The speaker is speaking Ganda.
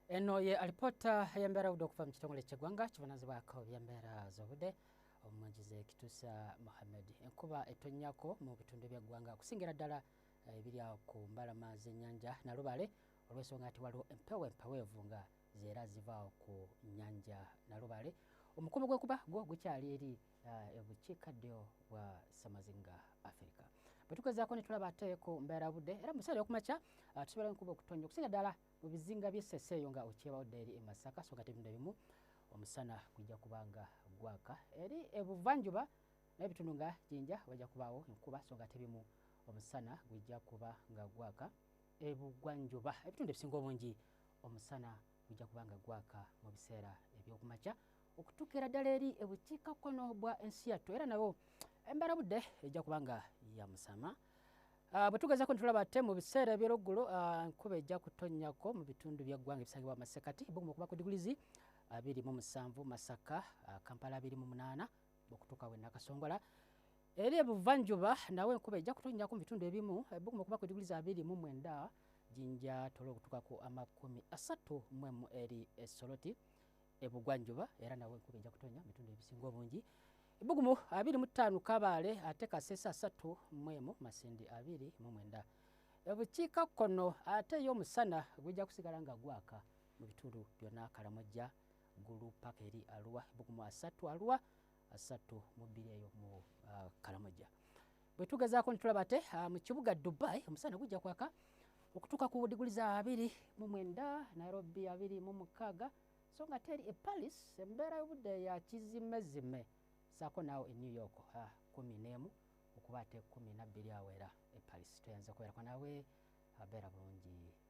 Eno ye alipoota y'embeera obudde okuva mu kitongole ky'eggwanga kivunaanyizibwako by'embeera z'obudde, omumwanjize Kitusa Mohammed. Enkuba etonnyako mu bitundu by'eggwanga okusingira ddala ebiri awo ku mbalama z'ennyanja Nalubaale, olw'ensonga nti waliwo empewo empeweevu nga zeera zivaawo ku nnyanja Nalubaale. Omukubo gw'enkuba gwo gukyali eri ebukiikaddyo bwa Ssemazinga Africa. Bwe tugezaako ne tulaba ate ku mbeera budde, era mu biseera eby'okumakya tusobola enkuba okutonnya okusinga ddala mu bizinga by'Essese eyo nga okyebawodde eri e Masaka, so nga ebitundu ebimu omusana gujja kuba nga gwaka. Eri ebuvanjuba n'ebitundu nga Jinja wajja kubaawo enkuba, so nga ate ebimu omusana gujja kuba nga gwaka. Ebugwanjuba ebitundu ebisinga obungi omusana gujja kuba nga gwaka mu biseera eby'okumakya okutuukira ddala eri ebukiikakkono bwa ensi yattu, era nabo embeera budde ejja kuba nga ya musama. Bwe tugezaako ne tulaba ate mu biseera eby'olweggulo, enkuba ejja kutonnyako mu bitundu by'eggwanga ebisangibwa Masekati, ebbugumu okuba ku digulizi 27 Masaka, Kampala 28 okutuuka we Nakasongola. Eri ebuvanjuba nawe enkuba ejja kutonnyako mu bitundu ebimu, ebbugumu okuba ku digulizi 29 Jinja, Tolo okutuuka ku 31 eri Esoloti ebugwanjuba, era nawe enkuba ejja kutonnya mu bitundu ebisinga obungi. Ebbugumu 25 Kabaale, ate Kasese 31, Masindi 29. Ebukiikakkono ate yo omusana gujja kusigala nga gwaka mu bitundu byonna, Kalamojja, Ggulu paka eri Arua, ebbugumu 30 Arua, 32 eyo mu Kalamojja. Bwe tugezaako ne tulaba ate mu kibuga Dubai omusana gujja kwaka okutuuka ku digulizi 29, Nairobi 26, so nga ate eri e Paris embeera y'obudde ya kizimezime, saako naawe e New York 11 okuba ate 12 awo era e Paris. Tweyanze okubeerako naawe, abeera bulungi.